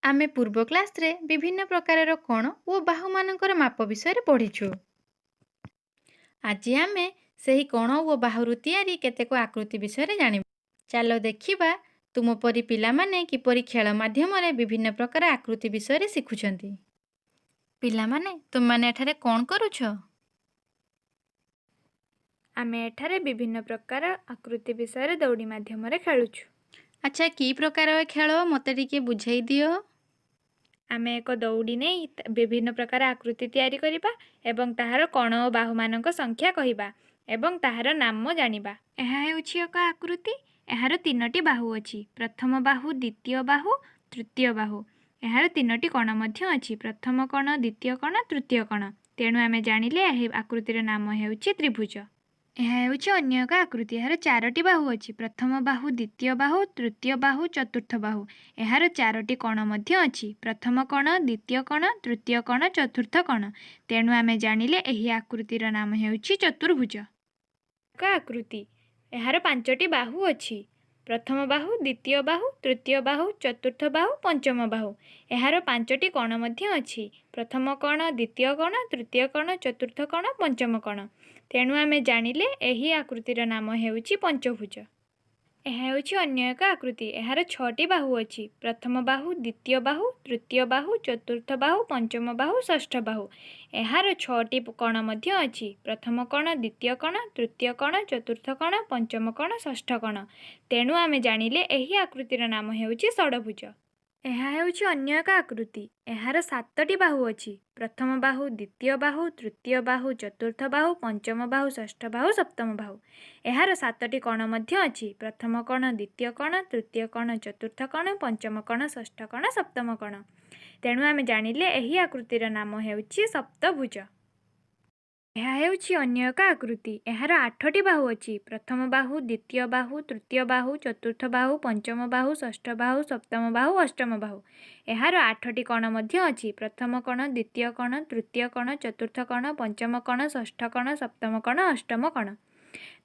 ଆମେ ପୂର୍ବ କ୍ଲାସ୍ରେ ବିଭିନ୍ନ ପ୍ରକାରର କୋଣ ଓ ବାହୁମାନଙ୍କର ମାପ ବିଷୟରେ ପଢ଼ିଛୁ। ଆଜି ଆମେ ସେହି କୋଣ ଓ ବାହୁରୁ ତିଆରି କେତେକ ଆକୃତି ବିଷୟରେ ଜାଣିବା। ଚାଲ ଦେଖିବା ତୁମ ପରି ପିଲାମାନେ କିପରି ଖେଳ ମାଧ୍ୟମରେ ବିଭିନ୍ନ ପ୍ରକାର ଆକୃତି ବିଷୟରେ ଶିଖୁଛନ୍ତି। ପିଲାମାନେ, ତୁମେମାନେ ଏଠାରେ କ'ଣ କରୁଛ? ଆମେ ଏଠାରେ ବିଭିନ୍ନ ପ୍ରକାର ଆକୃତି ବିଷୟରେ ଦଉଡ଼ି ମାଧ୍ୟମରେ ଖେଳୁଛୁ। ଆଚ୍ଛା, କି ପ୍ରକାର ଏ ଖେଳ, ମୋତେ ଟିକେ ବୁଝେଇ ଦିଅ। ଆମେ ଏକ ଦଉଡ଼ି ନେଇ ବିଭିନ୍ନ ପ୍ରକାର ଆକୃତି ତିଆରି କରିବା ଏବଂ ତାହାର କୋଣ ଓ ବାହୁମାନଙ୍କ ସଂଖ୍ୟା କହିବା ଏବଂ ତାହାର ନାମ ଜାଣିବା। ଏହା ହେଉଛି ଏକ ଆକୃତି। ଏହାର ତିନୋଟି ବାହୁ ଅଛି: ପ୍ରଥମ ବାହୁ, ଦ୍ୱିତୀୟ ବାହୁ, ତୃତୀୟ ବାହୁ। ଏହାର ତିନୋଟି କୋଣ ମଧ୍ୟ ଅଛି: ପ୍ରଥମ କୋଣ, ଦ୍ୱିତୀୟ କୋଣ, ତୃତୀୟ କୋଣ। ତେଣୁ ଆମେ ଜାଣିଲେ ଏହି ଆକୃତିର ନାମ ହେଉଛି ତ୍ରିଭୁଜ। ଏହା ହେଉଛି ଅନ୍ୟ ଏକ ଆକୃତି। ଏହାର ଚାରୋଟି ବାହୁ ଅଛି: ପ୍ରଥମ ବାହୁ, ଦ୍ୱିତୀୟ ବାହୁ, ତୃତୀୟ ବାହୁ, ଚତୁର୍ଥ ବାହୁ। ଏହାର ଚାରୋଟି କୋଣ ମଧ୍ୟ ଅଛି: ପ୍ରଥମ କୋଣ, ଦ୍ୱିତୀୟ କୋଣ, ତୃତୀୟ କୋଣ, ଚତୁର୍ଥ କୋଣ। ତେଣୁ ଆମେ ଜାଣିଲେ ଏହି ଆକୃତିର ନାମ ହେଉଛି ଚତୁର୍ଭୁଜ। ଏକ ଆକୃତି। ଏହାର ପାଞ୍ଚଟି ବାହୁ ଅଛି: ପ୍ରଥମ ବାହୁ, ଦ୍ୱିତୀୟ ବାହୁ, ତୃତୀୟ ବାହୁ, ଚତୁର୍ଥ ବାହୁ, ପଞ୍ଚମ ବାହୁ। ଏହାର ପାଞ୍ଚଟି କୋଣ ମଧ୍ୟ ଅଛି: ପ୍ରଥମ କୋଣ, ଦ୍ୱିତୀୟ କୋଣ, ତୃତୀୟ କୋଣ, ଚତୁର୍ଥ କୋଣ, ପଞ୍ଚମ କୋଣ। ତେଣୁ ଆମେ ଜାଣିଲେ ଏହି ଆକୃତିର ନାମ ହେଉଛି ପଞ୍ଚଭୁଜ। ଏହା ହେଉଛି ଅନ୍ୟ ଏକ ଆକୃତି। ଏହାର ଛଅଟି ବାହୁ ଅଛି: ପ୍ରଥମ ବାହୁ, ଦ୍ୱିତୀୟ ବାହୁ, ତୃତୀୟ ବାହୁ, ଚତୁର୍ଥ ବାହୁ, ପଞ୍ଚମ ବାହୁ, ଷଷ୍ଠ ବାହୁ। ଏହାର ଛଅଟି କୋଣ ମଧ୍ୟ ଅଛି: ପ୍ରଥମ କୋଣ, ଦ୍ୱିତୀୟ କୋଣ, ତୃତୀୟ କୋଣ, ଚତୁର୍ଥ କୋଣ, ପଞ୍ଚମ କୋଣ, ଷଷ୍ଠ କୋଣ। ତେଣୁ ଆମେ ଜାଣିଲେ ଏହି ଆକୃତିର ନାମ ହେଉଛି ଷଡ଼ଭୁଜ। ଏହା ହେଉଛି ଅନ୍ୟ ଏକ ଆକୃତି। ଏହାର ସାତଟି ବାହୁ ଅଛି: ପ୍ରଥମ ବାହୁ, ଦ୍ୱିତୀୟ ବାହୁ, ତୃତୀୟ ବାହୁ, ଚତୁର୍ଥ ବାହୁ, ପଞ୍ଚମ ବାହୁ, ଷଷ୍ଠ ବାହୁ, ସପ୍ତମ ବାହୁ। ଏହାର ସାତଟି କୋଣ ମଧ୍ୟ ଅଛି: ପ୍ରଥମ କୋଣ, ଦ୍ୱିତୀୟ କୋଣ, ତୃତୀୟ କୋଣ, ଚତୁର୍ଥ କୋଣ, ପଞ୍ଚମ କୋଣ, ଷଷ୍ଠ କୋଣ, ସପ୍ତମ କୋଣ। ତେଣୁ ଆମେ ଜାଣିଲେ ଏହି ଆକୃତିର ନାମ ହେଉଛି ସପ୍ତଭୁଜ। ଏହା ହେଉଛି ଅନ୍ୟ ଏକ ଆକୃତି। ଏହାର ଆଠଟି ବାହୁ ଅଛି: ପ୍ରଥମ ବାହୁ, ଦ୍ୱିତୀୟ ବାହୁ, ତୃତୀୟ ବାହୁ, ଚତୁର୍ଥ ବାହୁ, ପଞ୍ଚମ ବାହୁ, ଷଷ୍ଠ ବାହୁ, ସପ୍ତମ ବାହୁ, ଅଷ୍ଟମ ବାହୁ। ଏହାର ଆଠଟି କୋଣ ମଧ୍ୟ ଅଛି: ପ୍ରଥମ କୋଣ, ଦ୍ୱିତୀୟ କୋଣ, ତୃତୀୟ କୋଣ, ଚତୁର୍ଥ କୋଣ, ପଞ୍ଚମ କୋଣ, ଷଷ୍ଠ କୋଣ, ସପ୍ତମ କୋଣ, ଅଷ୍ଟମ କୋଣ।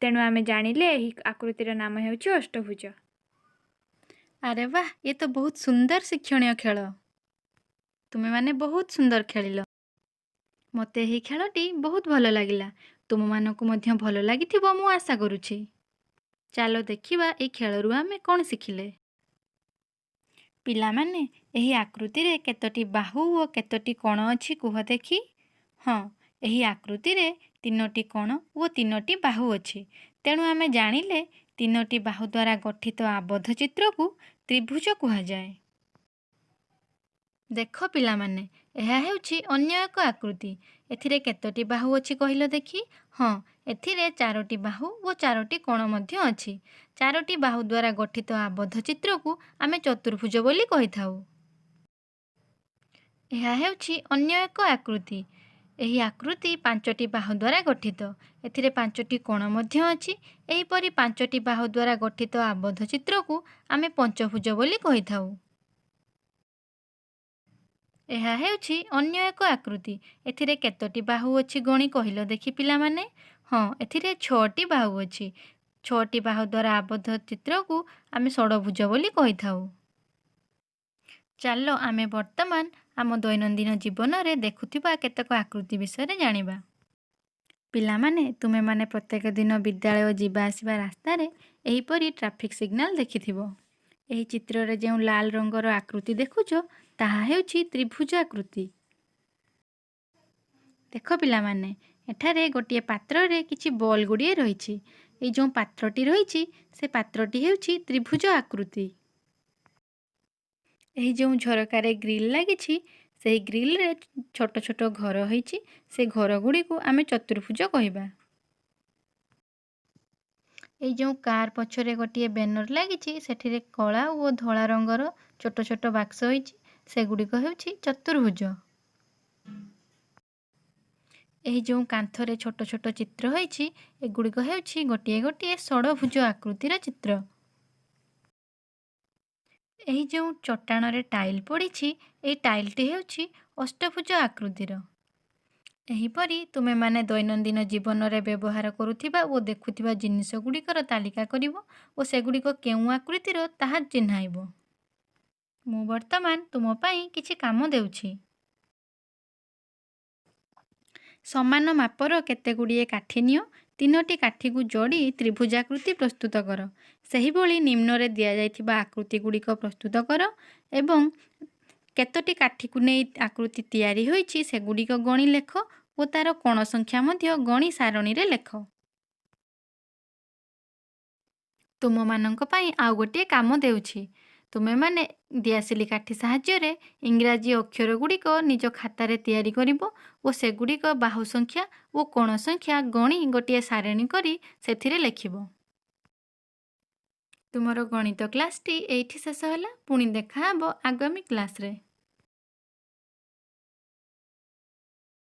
ତେଣୁ ଆମେ ଜାଣିଲେ ଏହି ଆକୃତିର ନାମ ହେଉଛି ଅଷ୍ଟଭୁଜ। ଆରେ ବାଃ, ଏ ତ ବହୁତ ସୁନ୍ଦର ଶିକ୍ଷଣୀୟ ଖେଳ। ତୁମେମାନେ ବହୁତ ସୁନ୍ଦର ଖେଳିଲ। ମୋତେ ଏହି ଖେଳଟି ବହୁତ ଭଲ ଲାଗିଲା। ତୁମମାନଙ୍କୁ ମଧ୍ୟ ଭଲ ଲାଗିଥିବ ମୁଁ ଆଶା କରୁଛି। ଚାଲ ଦେଖିବା ଏହି ଖେଳରୁ ଆମେ କ'ଣ ଶିଖିଲେ। ପିଲାମାନେ, ଏହି ଆକୃତିରେ କେତୋଟି ବାହୁ ଓ କେତୋଟି କୋଣ ଅଛି କୁହ ଦେଖି। ହଁ, ଏହି ଆକୃତିରେ ତିନୋଟି କୋଣ ଓ ତିନୋଟି ବାହୁ ଅଛି। ତେଣୁ ଆମେ ଜାଣିଲେ ତିନୋଟି ବାହୁ ଦ୍ୱାରା ଗଠିତ ଆବଦ୍ଧ ଚିତ୍ରକୁ ତ୍ରିଭୁଜ କୁହାଯାଏ। ଦେଖ ପିଲାମାନେ, ଏହା ହେଉଛି ଅନ୍ୟ ଏକ ଆକୃତି। ଏଥିରେ କେତୋଟି ବାହୁ ଅଛି କହିଲ ଦେଖି। ହଁ, ଏଥିରେ ଚାରୋଟି ବାହୁ ଓ ଚାରୋଟି କୋଣ ମଧ୍ୟ ଅଛି। ଚାରୋଟି ବାହୁ ଦ୍ୱାରା ଗଠିତ ଆବଦ୍ଧ ଚିତ୍ରକୁ ଆମେ ଚତୁର୍ଭୁଜ ବୋଲି କହିଥାଉ। ଏହା ହେଉଛି ଅନ୍ୟ ଏକ ଆକୃତି। ଏହି ଆକୃତି ପାଞ୍ଚଟି ବାହୁ ଦ୍ୱାରା ଗଠିତ। ଏଥିରେ ପାଞ୍ଚଟି କୋଣ ମଧ୍ୟ ଅଛି। ଏହିପରି ପାଞ୍ଚଟି ବାହୁ ଦ୍ୱାରା ଗଠିତ ଆବଦ୍ଧ ଚିତ୍ରକୁ ଆମେ ପଞ୍ଚଭୁଜ ବୋଲି କହିଥାଉ। ଏହା ହେଉଛି ଅନ୍ୟ ଏକ ଆକୃତି। ଏଥିରେ କେତୋଟି ବାହୁ ଅଛି ଗଣି କହିଲ ଦେଖି ପିଲାମାନେ। ହଁ, ଏଥିରେ ଛଅଟି ବାହୁ ଅଛି। ଛଅଟି ବାହୁ ଦ୍ୱାରା ଆବଦ୍ଧ ଚିତ୍ରକୁ ଆମେ ଷଡ଼ଭୁଜ ବୋଲି କହିଥାଉ। ଚାଲ ଆମେ ବର୍ତ୍ତମାନ ଆମ ଦୈନନ୍ଦିନ ଜୀବନରେ ଦେଖୁଥିବା କେତେକ ଆକୃତି ବିଷୟରେ ଜାଣିବା। ପିଲାମାନେ, ତୁମେମାନେ ପ୍ରତ୍ୟେକ ଦିନ ବିଦ୍ୟାଳୟ ଯିବା ଆସିବା ରାସ୍ତାରେ ଏହିପରି ଟ୍ରାଫିକ୍ ସିଗ୍ନାଲ ଦେଖିଥିବ। ଏହି ଚିତ୍ରରେ ଯେଉଁ ଲାଲ ରଙ୍ଗର ଆକୃତି ଦେଖୁଛ, ତାହା ହେଉଛି ତ୍ରିଭୁଜ ଆକୃତି। ଦେଖ ପିଲାମାନେ, ଏଠାରେ ଗୋଟିଏ ପାତ୍ରରେ କିଛି ବଲ୍ ଗୁଡ଼ିଏ ରହିଛି। ଏଇ ଯେଉଁ ପାତ୍ରଟି ରହିଛି, ସେ ପାତ୍ରଟି ହେଉଛି ତ୍ରିଭୁଜ ଆକୃତି। ଏହି ଯେଉଁ ଝରକାରେ ଗ୍ରିଲ୍ ଲାଗିଛି, ସେହି ଗ୍ରିଲ୍ରେ ଛୋଟ ଛୋଟ ଘର ହେଇଛି। ସେ ଘର ଗୁଡ଼ିକୁ ଆମେ ଚତୁର୍ଭୁଜ କହିବା। ଏଇ ଯେଉଁ କାର୍ ପଛରେ ଗୋଟିଏ ବ୍ୟାନର ଲାଗିଛି, ସେଠିରେ କଳା ଓ ଧଳା ରଙ୍ଗର ଛୋଟ ଛୋଟ ବାକ୍ସ ହୋଇଛି। ସେଗୁଡ଼ିକ ହେଉଛି ଚତୁର୍ଭୁଜ। ଏହି ଯେଉଁ କାନ୍ଥରେ ଛୋଟ ଛୋଟ ଚିତ୍ର ହୋଇଛି, ଏଗୁଡ଼ିକ ହେଉଛି ଗୋଟିଏ ଗୋଟିଏ ଷଡ଼ଭୁଜ ଆକୃତିର ଚିତ୍ର। ଏହି ଯେଉଁ ଚଟାଣରେ ଟାଇଲ୍ ପଡ଼ିଛି, ଏହି ଟାଇଲ୍ଟି ହେଉଛି ଅଷ୍ଟଭୁଜ ଆକୃତିର। ଏହିପରି ତୁମେମାନେ ଦୈନନ୍ଦିନ ଜୀବନରେ ବ୍ୟବହାର କରୁଥିବା ଓ ଦେଖୁଥିବା ଜିନିଷ ଗୁଡ଼ିକର ତାଲିକା କରିବ ଓ ସେଗୁଡ଼ିକ କେଉଁ ଆକୃତିର ତାହା ଚିହ୍ନାଇବ। ମୁଁ ବର୍ତ୍ତମାନ ତୁମ ପାଇଁ କିଛି କାମ ଦେଉଛି। ସମାନ ମାପର କେତେଗୁଡ଼ିଏ କାଠି ନିଅ। ତିନୋଟି କାଠିକୁ ଯୋଡ଼ି ତ୍ରିଭୁଜାକୃତି ପ୍ରସ୍ତୁତ କର। ସେହିଭଳି ନିମ୍ନରେ ଦିଆଯାଇଥିବା ଆକୃତିଗୁଡ଼ିକ ପ୍ରସ୍ତୁତ କର ଏବଂ କେତୋଟି କାଠିକୁ ନେଇ ଆକୃତି ତିଆରି ହୋଇଛି, ସେଗୁଡ଼ିକ ଗଣି ଲେଖ ଓ ତା'ର କୋଣ ସଂଖ୍ୟା ମଧ୍ୟ ଗଣି ସାରଣୀରେ ଲେଖ। ତୁମମାନଙ୍କ ପାଇଁ ଆଉ ଗୋଟିଏ କାମ ଦେଉଛି। ତୁମେମାନେ ଦିଆସିଲି କାଠି ସାହାଯ୍ୟରେ ଇଂରାଜୀ ଅକ୍ଷର ଗୁଡ଼ିକ ନିଜ ଖାତାରେ ତିଆରି କରିବ ଓ ସେଗୁଡ଼ିକ ବାହୁ ସଂଖ୍ୟା ଓ କୋଣ ସଂଖ୍ୟା ଗଣି ଗୋଟିଏ ସାରଣୀ କରି ସେଥିରେ ଲେଖିବ। ତୁମର ଗଣିତ କ୍ଲାସ୍ଟି ଏଇଠି ଶେଷ ହେଲା। ପୁଣି ଦେଖାହେବ ଆଗାମୀ କ୍ଲାସ୍ରେ।